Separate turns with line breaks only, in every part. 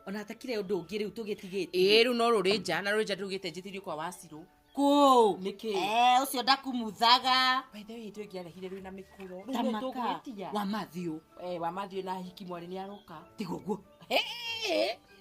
Ona atakire undu ungi riu tugitigite.
Ĩĩ rĩu no rũrĩnja na rũrĩnja ndugĩte njĩtĩrio kwa Wacirũ.
Kũ?
Nĩkĩ?
Eh, ucio ndakumuthaga.
By the way, hĩndĩ ĩngĩ rĩu na mĩkuro. Rĩu
Ta
nĩ
maka
tũgwĩtia.
wa Matthew.
Eh, wa Matthew na hiki mwarĩ nĩ aroka.
Tiga ũguo.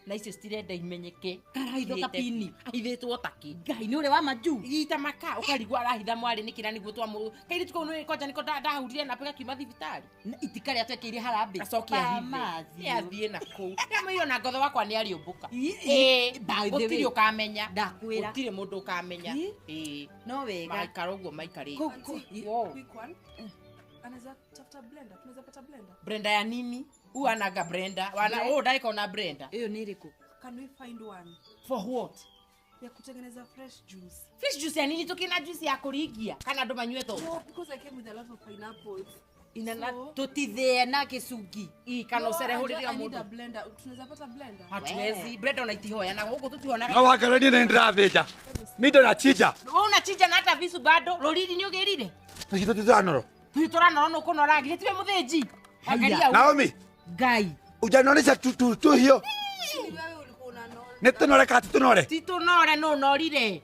Na icio citirenda imenyeke.
Karahithwo kapini.
Ahithĩtwo takĩ.
Ngai nĩ ũrĩa wa majuu.
Ita maka ũkarigwo arahitha mwarĩ nĩkĩ na nĩguo twamũ kairĩtu kau nĩ kwanja nĩko ndahurire na gakiuma thibitarĩ.
Na itikarĩa twekĩire harambĩ.
Acoke
Pa
ahithe. Nĩ
Matthew.
athiĩ na kũu. Ndamũire ona ngotho wakwa nĩ arĩũmbũka.
Ĩ, by the way.
Gũtirĩ ũkamenya.
Ndakwĩra.
Gũtirĩ mũndũ ũkamenya.
Ĩ.
Ĩ.
No wega.
Maikara ũguo maikarĩte.
Kũ-
Quick one. Anaweza tafuta blender. Tunaweza pata blender.
Brenda ya nini? Huyu anaga Brenda. Wana oh ndaika ona Brenda.
Ĩyo nĩ ĩrĩkũ?
Can we find one
For what?
ya kutengeneza fresh juice?
Fish juice ya nini tukina juice ya kũringia kana andũ manyue thoko?
No, because I came with a lot of pineapples.
Inana
So-
Tũtithĩe na gĩcungi.
I kana
No,
ũcerehũrĩre
I need a
mũndũ.
blender. Tunaweza pata blender.
Hatuwezi. Brenda ona itihoyana gũkũ tũtihonaga.
No wakarani nĩ ndĩrathĩnja. Mimi ndo nachija.
Wewe unachinja na hata visu bado. Rũriri nĩ ũgĩrire?
Tũhitũ tũtanoro.
Tũhiũ tũranora nũ kũnora githĩ tiwe mũthĩnji. Angalia
Naomi,
Ngai.
ujanonesha tu tu hiyo.
Si wewe ulikuwa unanona.
Nĩ tũnore kana ti tũnore?
Ti tũnore nũ ũnorire.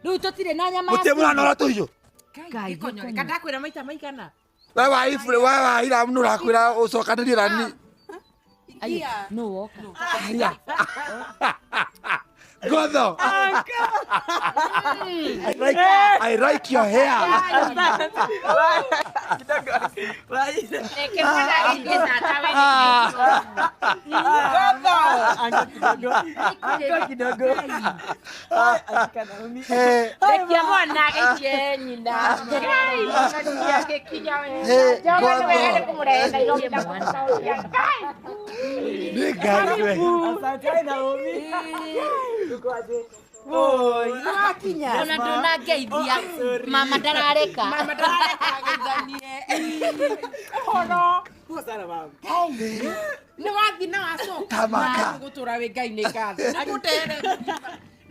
Rĩu tũtirĩ na nyama ya
Mũtirĩ mũranora tũhiũ.
Ngai,
Gĩkonyore. Kana ndakwĩra maita maigana.
We wa ifure we wa ira mũno ũrakwĩra ũcokanĩrie na ni.
Ingia.
No woka.
Haya. Gotho. I like your hair.
Reke mwana agĩthiĩ tata we
Kidogo.
Hey,
Rekia mwana agĩikie nyina. Ngai, mwana agĩkinya we.
Hey,
Njoga nĩ wega nĩ
Gotho.
kũmũrehe Nairobi na kũmũcokia. Ngai.
Nĩ Ngai we.
Asante Naomi. Uko aje? Oi.
Wakinya.
Ona ndũnangeithia. Mama ndarareka.
Mama ndarareka ageithanie. Ũhoro.
Poa sana mama.
Nĩ wathiĩ na wacoka.
Tamaka.
Gũtũra wĩ Ngai nĩ ngatho. Nĩngũtere.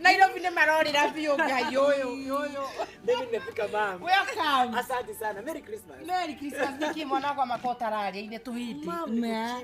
Nairobi nĩ marorĩra biũ Ngai ũyũ. Ũyũ.
Mimi nimefika mama.
Welcome.
Asante sana. Merry Christmas.
Merry Christmas. Nĩkĩ mwana wakwa makotararĩa ithe tũhĩndĩ.
Ma.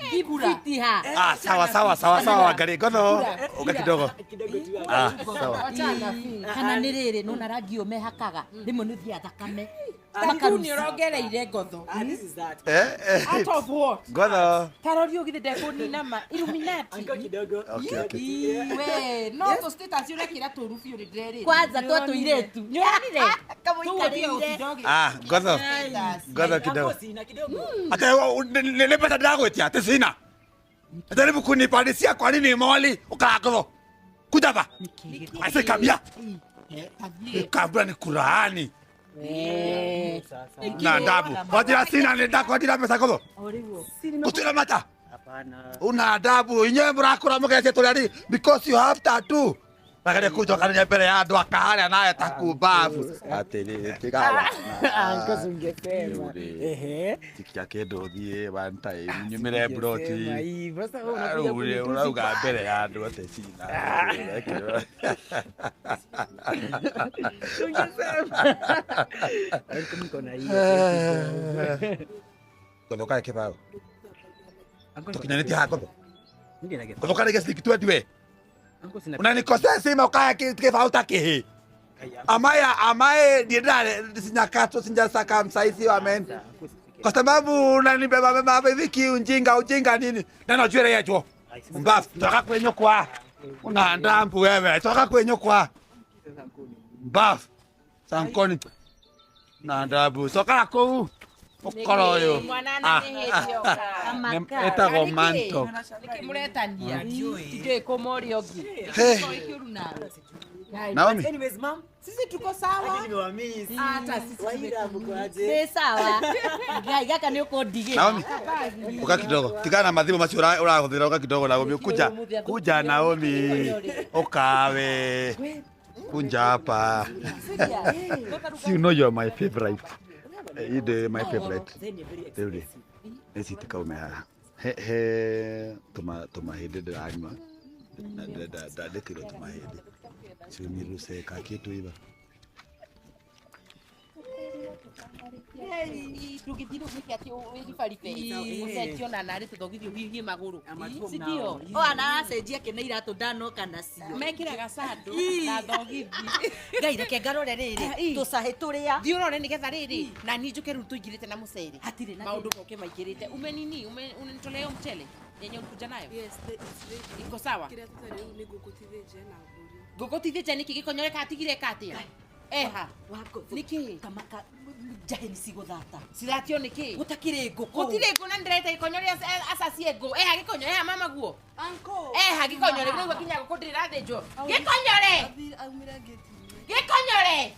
Keep
Fiti ha.
Ah, sawa sawa sawa sawa Wangari. Gotho. Uka kidogo.
Kidogo tu.
Ah, sawa.
Wachana biũ.
Kana nĩ rĩrĩ nona rangi ũyũ mehakaga. Rĩmwe nĩ ũthiaga thakame.
Taku nĩ ũrongereire ngotho.
Ah, this is that.
Eh, eh.
Out of what?
Gotho.
Tarori ũgithĩ ndekũnina ma Illuminati.
Uncle kidogo.
Okay, okay.
We, no tũ status ũrekĩra tũru biũ nĩ ndĩrerĩte.
Kwanza twa tũirĩtu.
Nĩ ũronire?
Kamũikarĩire.
Ah, Gotho. Gotho kidogo.
Uncle sina kidogo.
Ate nĩ pesa ndĩragwĩtia atĩ sina. Jaribu kunipandisia kwa nini moli ukalakotho. Kuja hapa. Aise kabia. Kabla ni kulaani
Sasa.
na adabu. Wajira sina ni ndako wajira pesa kotho. Gũtirĩ mata.
Hapana.
Una adabu inyuĩ mũrakũra mũgecia tũrĩa ri because you have tattoo. Magaria kũnjokanĩria mbere ya andũ akaharia nawe ta kumbabu. Atĩrĩrĩ tiga
Uncle ungesema. Ehe.
Tikia kĩndũ thiĩ one time nyumĩre mburoti.
Ungesema hivyo. Sasa wewe unakuja
Rĩu
kunitusi.
ũrauga mbere ya andũ atĩ cina.
Ungesema. Uncle mko na hiyo.
Gotho kae kĩbaũ.
Uncle
Tũkinyanĩtie haha gotho.
Nige na
Gotho karege ciringi 20 we.
Uncle sina.
Unanikosea sima ukaya kĩbaũ ta kĩhĩ. Amaye ndiendare sinyakato sinjasaka msaizi amen. Kwa sababu unanibeba beba hapa hivi kiujinga ujinga nini? Na najua ile yetu. Mbafu toka kwenye kwa. Una ndambu wewe toka kwenye kwa. Mbafu. Sankoni. Na ndabu soka kuu. Ukoro uyu.
Mwana na nĩ hĩndĩ oka.
Amaka.
Etagwo manto.
Nĩkĩ mũretania? Tindiũĩ kũmoria ũngĩ.
Hey.
Gĩko kĩũru nawe.
Naomi.
Anyways, mom,
Sisi tuko sawa.
nimewamiss.
Hata sisi
Waira mko aje?
Nĩ sawa. Ngai gaka nĩ ũkũndigĩra.
Naomi. Uka kidogo. Tigana na mathimo macio ũrahũthĩra uka kidogo Naomi. Kuja. Kuja Naomi. Ukawe. Kunja hapa. You know you are my favorite. You the my favorite. Rĩu rĩ, nĩ citikaume haha. He he tũma tũmahĩndĩ ndĩranyua. Ndandĩkĩirwo tũmahĩndĩ. Ciumire ka kitu iba.
Tũngĩthiĩ rĩu nĩkĩ atĩ wĩribaribe ũcenjio na narĩ tũthogithio hihi magũrũ.
I'm at home
Si
now.
ndio?
O anacenjia kĩna iratũ ndanoka nacio.
Mekĩraga sando na thogithi.
Ngai reke ngarore rĩrĩ tũcahĩ tũrĩa.
Thiĩ ũrore nĩgetha rĩrĩ na niĩ njũke rĩu tũingĩrĩte na mũcere.
Hatirĩ na
Maũndũ moke maingĩrĩte. Umenini unanitolea hiyo mchele yenye ulikuja nayo?
Yes, it's ready.
Iko sawa?
Kĩrĩa tũtarĩ rĩu nĩ ngũkũ tithĩnje na mbũri.
Ngũkũ tithĩnje nĩkĩ gĩkonyore katigire katia? Eha. Nĩkĩ?
Kamaka njahĩ nĩ cigũthata.
Ciratio nĩkĩ?
Gũtakĩrĩ ngũkũ.
Gũtirĩ ngũ na ndĩreta gĩkonyore acacie ngũ. Eha gĩkonyore eha mama guo.
Uncle.
Eha gĩkonyore rĩu kinya ngũkũ ndĩrathĩnjwo. Gĩkonyore!
Aumire ngĩti-inĩ.
Gĩkonyore!